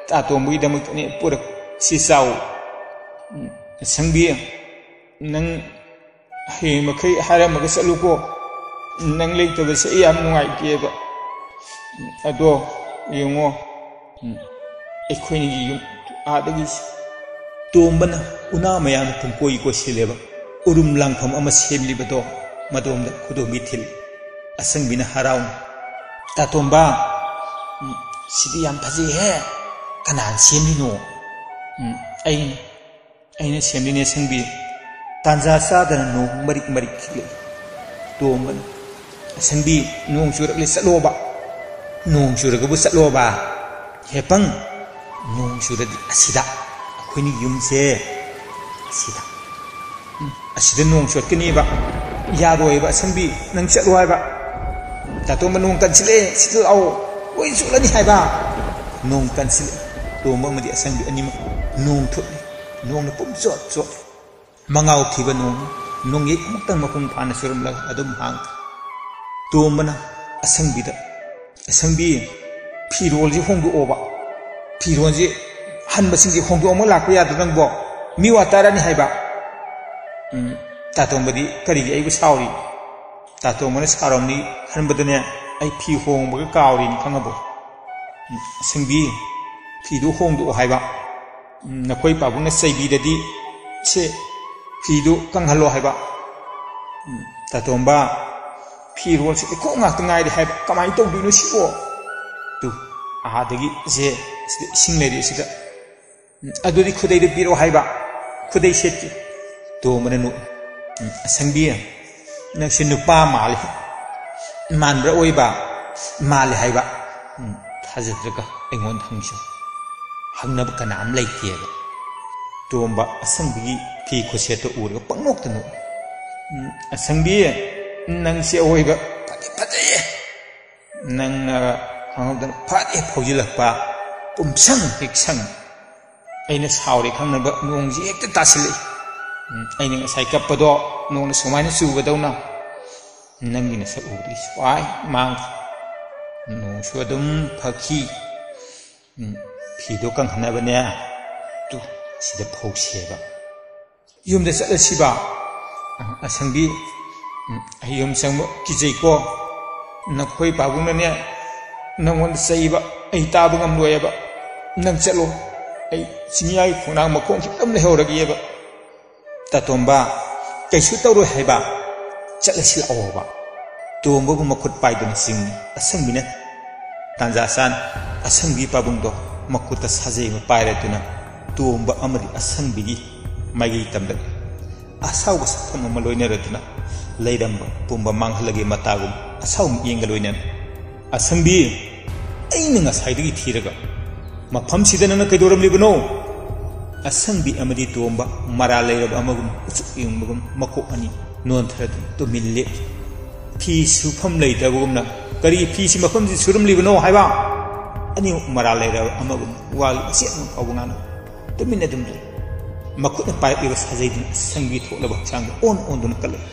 ꯇꯥꯇꯣꯝꯕꯒꯤꯗꯃꯛꯇꯅꯦ ꯄꯨꯔꯛ-, ꯁꯤ ꯆꯥꯎ꯫" "ꯑꯁꯪꯕꯤ, ꯅꯪ ꯍꯌꯦꯡ ꯃꯈꯩ ꯍꯥꯏꯔꯝꯃꯒ ꯆꯠꯂꯨꯀꯣ꯫ ꯅꯪ ꯂꯩꯇꯕꯁꯦ ꯑꯩ ꯌꯥꯝ ꯅꯨꯡꯉꯥꯏꯇꯦꯕ꯫ ꯑꯗꯣ ꯌꯦꯡꯉꯣ, ꯑꯩꯈꯣꯏꯅꯤꯒꯤ ꯌꯨꯝ ꯑꯥꯗꯒꯤ꯫" ꯇꯣꯝꯕꯅ ꯎꯅꯥ ꯃꯌꯥꯝ ꯄꯨꯡꯀꯣꯏ ꯀꯣꯏꯁꯤꯜꯂꯦꯕ꯫ ꯎꯔꯨꯝ ꯂꯥꯡꯐꯝ ꯑꯃ ꯁꯦꯝꯂꯤꯕꯗꯣ ꯃꯗꯣꯝꯗ ꯈꯨꯗꯣꯝꯕꯤ ꯊꯤꯜꯂꯤ꯫ ꯑꯁꯪꯕꯤꯅ ꯍꯔꯥꯎꯅ, "ꯇꯥꯇꯣꯝꯕ, ꯎꯝ, ꯁꯤꯗꯤ ꯌꯥꯝ ꯐꯖꯩꯍꯦ꯫ ꯀꯅꯥꯅ ꯁꯦꯝꯂꯤꯅꯣ?" "ꯎꯝ, ꯑꯩꯅ, ꯑꯩꯅ ꯁꯦꯝꯂꯤꯅꯦ ꯑꯁꯪꯕꯤ꯫" ꯇꯥꯟꯖꯥ ꯆꯥꯗꯅ ꯅꯣꯡ ꯃꯔꯤꯛ ꯃꯔꯤꯛ ꯈꯤꯛꯂꯛꯏ꯫ ꯇꯣꯝꯕꯅ, "ꯑꯁꯪꯕꯤ, ꯅꯣꯡ ꯆꯨꯔꯛꯂꯦ, ꯆꯠꯂꯣꯕ꯫" "ꯅꯣꯡ ꯆꯨꯔꯒꯕꯨ ꯆꯠꯂꯣꯕ? ꯍꯦ ꯄꯪ, ꯅꯣꯡ ꯆꯨꯔꯗꯤ ꯑꯁꯤꯗ, ꯑꯩꯈꯣꯏꯅꯤ ꯌꯨꯝꯁꯦ ꯑꯁꯤꯗ, ꯎꯝ, ꯑꯁꯤꯗ ꯅꯣꯡ ꯆꯣꯠꯀꯅꯤꯕ꯫ ꯌꯥꯔꯣꯏꯕ ꯑꯁꯪꯕꯤ, ꯅꯪ ꯆꯠꯂꯣ ꯍꯥꯏꯕ꯫ ꯇꯥꯇꯣꯝꯕ, ꯅꯣꯡ ꯀꯟꯁꯤꯜꯂꯛꯑꯦ, ꯁꯤꯗ ꯂꯥꯛꯑꯣ, ꯂꯣꯏ ꯆꯣꯠꯂꯅꯤ ꯍꯥꯏꯕ꯫" ꯅꯣꯡ ꯀꯟꯁꯤꯜꯂꯛꯑꯦ꯫ ꯇꯣꯝꯕ ꯑꯃꯗꯤ ꯑꯁꯪꯕꯤ ꯑꯅꯤꯃꯛ ꯅꯣꯡ ꯊꯨꯞꯂꯤ꯫ ꯅꯣꯡꯅ ꯄꯨꯝꯆꯣꯠ ꯆꯣꯠꯂꯤ꯫ ꯃꯉꯥꯎ ꯊꯤꯕ ꯅꯣꯡ, ꯅꯣꯡꯌꯩ ꯑꯃꯨꯛꯇꯪ ꯃꯄꯨꯡ ꯐꯥꯅ ꯆꯨꯔꯝꯂꯒ ꯑꯗꯨꯝ ꯍꯥꯡꯈ꯭ꯔꯦ꯫ ꯇꯣꯝꯕꯅ ꯑꯁꯪꯕꯤꯗ, "ꯑꯁꯪꯕꯤ, ꯐꯤꯔꯣꯜꯁꯤ ꯍꯣꯡꯗꯣꯛꯑꯣꯕ꯫ ꯐꯤꯔꯣꯜꯁꯤ ꯍꯟꯕꯁꯤꯡꯁꯤ ꯍꯣꯡꯗꯣꯛꯑꯝꯃ ꯂꯥꯛꯄ ꯌꯥꯗ꯭ꯔꯣ ꯅꯪꯕꯣ? ꯃꯤ ꯋꯥ ꯇꯥꯔꯅꯤ ꯍꯥꯏꯕ꯫ ꯎꯝ, ꯇꯥꯇꯣꯝꯕꯗꯤ ꯀꯔꯤꯒꯤ ꯑꯩꯕꯨ ꯁꯥꯎꯔꯤ? ꯇꯥꯇꯣꯝꯕꯅ ꯁꯥꯎꯔꯝꯅꯤ ꯈꯟꯕꯗꯅꯦ, ꯑꯩ ꯐꯤ ꯍꯣꯡꯕꯒ ꯀꯥꯎꯔꯤꯅꯤ ꯈꯪꯉꯕꯣ? ꯎꯝ, ꯑꯁꯪꯕꯤ, ꯐꯤꯗꯨ ꯍꯣꯡꯗꯣꯛꯑꯣ ꯍꯥꯏꯕ꯫ ꯎꯝ, ꯅꯈꯣꯏ ꯄꯥꯕꯨꯡꯅ ꯆꯩꯕꯤꯔꯗꯤ ꯁꯦ ꯐꯤꯗꯨ ꯀꯪꯍꯜꯂꯣ ꯍꯥꯏꯕ꯫ ꯎꯝ, ꯇꯥꯇꯣꯝꯕ, ꯐꯤꯔꯣꯜꯁꯦ ꯂꯩꯈꯣꯝ ꯉꯥꯛꯇ ꯉꯥꯏꯔꯦ ꯍꯥꯏꯕ, ꯀꯃꯥꯏꯅ ꯇꯧꯗꯣꯏꯅꯣ ꯁꯤꯕꯣ? ꯇꯨ, ꯑꯥꯗꯒꯤ ꯁꯦ ꯁꯤꯗ ꯏꯁꯤꯡ ꯂꯩꯔꯦ ꯁꯤꯗ꯫ ꯎꯝ, ꯑꯗꯨꯗꯤ ꯈꯨꯗꯩꯗꯨ ꯄꯤꯔꯛꯑꯣ ꯍꯥꯏꯕ, ꯈꯨꯗꯩ ꯁꯦꯠꯀꯦ꯫ ꯇꯣꯝꯕꯅ ꯅꯣꯛꯏ꯫ ꯎꯝ, ꯑꯁꯪꯕꯤ, ꯅꯪꯁꯦ ꯅꯨꯄꯥ ꯃꯥꯜꯂꯤ꯫ ꯃꯥꯟꯕ꯭ꯔꯥ ꯑꯣꯏꯕ? ꯃꯥꯜꯂꯦ ꯍꯥꯏꯕ꯫ ꯎꯝ, ꯊꯥꯖꯗ꯭ꯔꯒ ꯑꯩꯉꯣꯟꯗ ꯍꯪꯁꯤ꯫ ꯍꯪꯅꯕ ꯀꯅꯥꯝ ꯂꯩꯇꯦꯕ꯫ ꯇꯣꯝꯕ ꯑꯁꯪꯕꯤꯒꯤ ꯐꯤ ꯈꯨꯠꯁꯦꯠꯇꯣ ꯎꯔꯒ ꯄꯪꯅꯣꯛꯇ ꯅꯣꯛꯏ꯫ ꯎꯝ, ꯑꯁꯪꯕꯤ, ꯅꯪꯁꯦ ꯑꯑꯣꯏꯕ ꯐꯗꯤ ꯐꯖꯩꯌꯦ꯫ ꯅꯪꯅ ꯈꯪꯍꯧꯗꯅ ꯐꯠ ꯍꯦꯛ ꯐꯥꯎꯖꯤꯜꯂꯛꯄ, ꯄꯨꯝꯁꯪ ꯍꯦꯛ ꯁꯪ꯫ ꯑꯩꯅ ꯁꯥꯎꯔꯦ ꯈꯪꯅꯕ ꯅꯣꯡꯁꯤ ꯍꯦꯛꯇ ꯇꯥꯁꯤꯜꯂꯛꯏ꯫ ꯎꯝ, ꯑꯩꯅ ꯉꯁꯥꯏ ꯀꯞꯄꯗꯣ ꯅꯣꯡꯅ ꯁꯨꯃꯥꯏꯅ ꯆꯨꯕꯗꯧꯅ ꯅꯪꯒꯤ ꯅꯁꯛ ꯎꯕꯗꯒꯤ ꯁ꯭ꯋꯥꯏ ꯃꯥꯡꯈ꯭ꯔꯦ꯫ ꯅꯣꯡꯁꯨ ꯑꯗꯨꯝ ꯐꯈꯤ꯫ ꯎꯝ, ꯐꯤꯗꯣ ꯀꯪꯍꯟꯅꯕꯅꯦ꯫ ꯇꯨ, ꯁꯤꯗ ꯐꯧꯁꯦꯕ꯫ ꯌꯨꯝꯗ ꯆꯠꯂꯁꯤꯕ? ꯑ, ꯑꯁꯪꯕꯤ, ꯎꯝ, ꯑꯩ ꯌꯨꯝ ꯆꯪꯕ ꯀꯤꯖꯩꯀꯣ꯫ ꯅꯈꯣꯏ ꯄꯥꯕꯨꯡꯅꯅꯦ, ꯅꯪꯉꯣꯟꯗ ꯆꯩꯕ ꯑꯩ ꯇꯥꯕ ꯉꯝꯂꯣꯏꯑꯕ꯫ ꯅꯪ ꯆꯠꯂꯣ, ꯑꯩ ꯆꯤꯡꯌꯥꯒꯤ ꯈꯣꯡꯅꯥꯡ ꯃꯈꯣꯡ ꯈꯤꯇꯪ ꯂꯩꯍꯧꯔꯒꯦꯕ꯫ ꯇꯥꯇꯣꯝꯕ, ꯀꯩꯁꯨ ꯇꯧꯔꯣꯏ ꯍꯥꯏꯕ, ꯆꯠꯂꯁꯤ ꯂꯥꯛꯑꯣꯕ꯫ ꯇꯣꯝꯕꯕꯨ ꯃꯈꯨꯠ ꯄꯥꯏꯗꯨꯅ ꯆꯤꯡꯏ ꯑꯁꯪꯕꯤꯅ꯫ ꯇꯥꯟꯖꯥ ꯆꯥꯅ ꯑꯁꯪꯕꯤ ꯄꯥꯕꯨꯡꯗꯣ ꯃꯈꯨꯠꯇ ꯁꯥꯖꯩ ꯑꯃ ꯄꯥꯏꯔꯗꯨꯅ ꯇꯣꯝꯕ ꯑꯃꯗꯤ ꯑꯁꯪꯕꯤꯒꯤ ꯃꯥꯏꯀꯩ ꯇꯝꯂꯛꯏ꯫ ꯑꯁꯥꯎꯕ ꯁꯛꯐꯝ ꯑꯃ ꯂꯣꯏꯅꯔꯗꯨꯅ ꯂꯩꯔꯝꯕ ꯄꯨꯝꯕ ꯃꯥꯡꯍꯜꯂꯒꯦ ꯃꯇꯥꯒꯨꯝ ꯑꯁꯥꯎ ꯃꯤꯠꯌꯦꯡꯒ ꯂꯣꯏꯅꯅ, "ꯑꯁꯪꯕꯤ, ꯑꯩꯅ ꯉꯁꯥꯏꯗꯒꯤ ꯊꯤꯔꯒ ꯃꯐꯝꯁꯤꯗ ꯅꯪꯅ ꯀꯩꯗꯧꯔꯝꯂꯤꯕꯅꯣ?" ꯑꯁꯪꯕꯤ ꯑꯃꯗꯤ ꯇꯣꯝꯕ ꯃꯔꯥꯜ ꯂꯩꯔꯕ ꯑꯃꯒꯨꯝ ꯎꯆꯨꯛ ꯌꯦꯡꯕꯒꯨꯝ ꯃꯀꯣꯛ ꯑꯅꯤ ꯅꯣꯟꯊꯔꯗꯨꯅ ꯇꯨꯃꯤꯟ ꯂꯦꯞꯂꯤ꯫ ꯐꯤ ꯁꯨꯐꯝ ꯂꯩꯇꯕꯒꯨꯝꯅ ꯀꯔꯤ ꯐꯤꯁꯤ ꯃꯐꯝꯁꯤ ꯁꯨꯔꯝꯂꯤꯕꯅꯣ ꯍꯥꯏꯕ? ꯑꯅꯤꯃꯛ ꯃꯔꯥꯜ ꯂꯩꯔꯕ ꯑꯃꯒꯨꯝ ꯋꯥꯒꯤ ꯃꯆꯦꯠ ꯑꯃ ꯐꯥꯎꯕ ꯉꯥꯡꯅ ꯇꯨꯃꯤꯟ ꯑꯗꯨꯝ ꯂꯩ꯫ ꯃꯈꯨꯠꯅ ꯄꯥꯏꯔꯛꯂꯤꯕ ꯁꯥꯖꯩꯗꯨꯅ ꯑꯁꯪꯕꯤ ꯊꯣꯛꯂꯕ ꯍꯛꯆꯥꯡꯗ ꯑꯣꯟ ꯑꯣꯟꯗꯨꯅ ꯀꯜꯂꯛꯏ꯫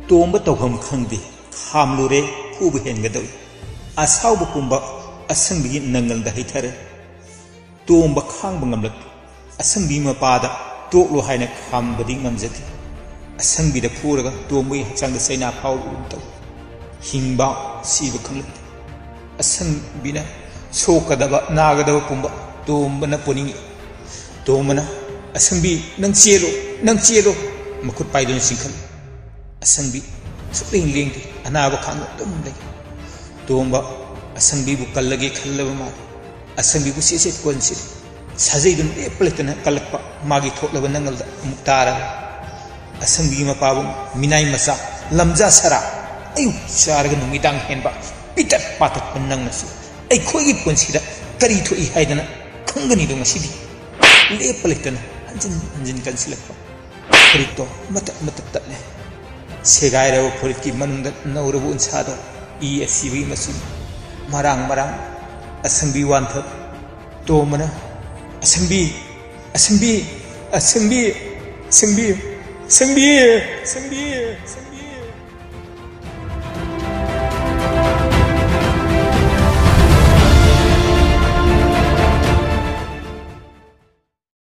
ꯇꯣꯝꯕ ꯇꯧꯐꯝ ꯈꯪꯗꯦ꯫ ꯈꯥꯝꯂꯨꯔꯦ꯫ ꯐꯨꯕ ꯍꯦꯟꯒꯗꯧꯏ꯫ ꯑꯁꯥꯎꯕ ꯄꯨꯝꯕ ꯑꯁꯪꯕꯤꯒꯤ ꯅꯪꯒꯜꯗ ꯍꯩꯊꯔꯦ꯫ ꯇꯣꯝꯕ ꯈꯥꯡꯕ ꯉꯝꯂꯛꯇꯦ꯫ ꯑꯁꯪꯕꯤ ꯃꯄꯥꯗ ꯇꯣꯛꯂꯣ ꯍꯥꯏꯅ ꯈꯥꯝꯕꯗꯤ ꯉꯝꯖꯗꯦ꯫ ꯑꯁꯪꯕꯤꯗ ꯐꯨꯔꯒ ꯇꯣꯝꯕꯒꯤ ꯍꯛꯆꯥꯡꯗ ꯆꯩꯅꯥ ꯐꯥꯎꯕꯒꯨꯝ ꯇꯧꯏ꯫ ꯍꯤꯡꯕ ꯁꯤꯕ ꯈꯪꯂꯛꯇꯦ꯫ ꯑꯁꯪꯕꯤꯅ ꯁꯣꯛꯀꯗꯕ ꯅꯥꯒꯗꯕ ꯄꯨꯝꯕ ꯇꯣꯝꯕꯅ ꯄꯨꯅꯤꯡꯏ꯫ ꯇꯣꯝꯕꯅ, "ꯑꯁꯪꯕꯤ, ꯅꯪ ꯆꯦꯜꯂꯣ, ꯅꯪ ꯆꯦꯜꯂꯣ!" ꯃꯈꯨꯠ ꯄꯥꯏꯗꯨꯅ ꯆꯤꯡꯈꯠꯂꯤ꯫ ꯑꯁꯪꯕꯤ ꯁꯨꯛꯂꯦꯡ ꯂꯦꯡꯗꯦ꯫ ꯑꯅꯥꯕ ꯈꯥꯡꯗꯨꯅ ꯑꯗꯨꯝ ꯂꯩ꯫ ꯇꯣꯝꯕ ꯑꯁꯪꯕꯤꯕꯨ ꯀꯜꯂꯒꯦ ꯈꯜꯂꯕ ꯃꯥꯜꯂꯤ꯫ ꯑꯁꯪꯕꯤꯕꯨ ꯁꯦꯠ ꯁꯦꯠ ꯀꯣꯟꯁꯤꯜꯂꯤ꯫ ꯁꯥꯖꯩꯗꯨꯅ ꯂꯦꯞꯄ ꯂꯩꯇꯅ ꯀꯜꯂꯛꯄ ꯃꯥꯒꯤ ꯊꯣꯛꯂꯕ ꯅꯪꯒꯜꯗ ꯑꯃꯨꯛ ꯇꯥꯔꯒ, ꯑꯁꯪꯕꯤꯒꯤ ꯃꯄꯥꯕꯨꯡ, ꯃꯤꯅꯥꯏ ꯃꯆꯥ, ꯂꯝꯖꯥ ꯁꯔꯥ, ꯑꯌꯨꯛ ꯆꯥꯔꯒ ꯅꯨꯃꯤꯗꯥꯡ ꯍꯦꯟꯕ, ꯄꯤꯇꯠ ꯄꯥꯇꯠꯄ ꯅꯪꯅꯁꯨ ꯑꯩꯈꯣꯏꯒꯤ ꯄꯨꯟꯁꯤꯗ ꯀꯔꯤ ꯊꯣꯛꯏ ꯍꯥꯏꯗꯅ ꯈꯪꯒꯅꯤꯗꯣ ꯉꯁꯤꯗꯤ꯫ ꯂꯦꯞꯄ ꯂꯩꯇꯅ ꯍꯟꯖꯤꯟ ꯍꯟꯖꯤꯟ ꯀꯟꯁꯤꯜꯂꯛꯄ꯫ ꯐꯨꯔꯤꯠꯇꯣ ꯃꯇꯠ ꯃꯇꯠ ꯇꯠꯂꯦ꯫ ꯁꯦꯒꯥꯏꯔꯕ ꯐꯨꯔꯤꯠꯀꯤ ꯃꯅꯨꯡꯗ ꯅꯧꯔꯕ ꯎꯟꯁꯥꯗꯣ ꯏ ꯑꯁꯤꯕꯒꯤ ꯃꯆꯨꯝ꯫ ꯃꯔꯥꯡ ꯃꯔꯥꯡ ꯑꯁꯪꯕꯤ ꯋꯥꯟꯊ꯫ ꯇꯣꯝꯕꯅ, "ꯑꯁꯪꯕꯤ, ꯑꯁꯪꯕꯤ, ꯑꯁꯪꯕꯤ, ꯑꯁꯪꯕꯤ, ꯑꯁꯪꯕꯤ, ꯑꯁꯪꯕꯤ, ꯑꯁꯪꯕꯤ!"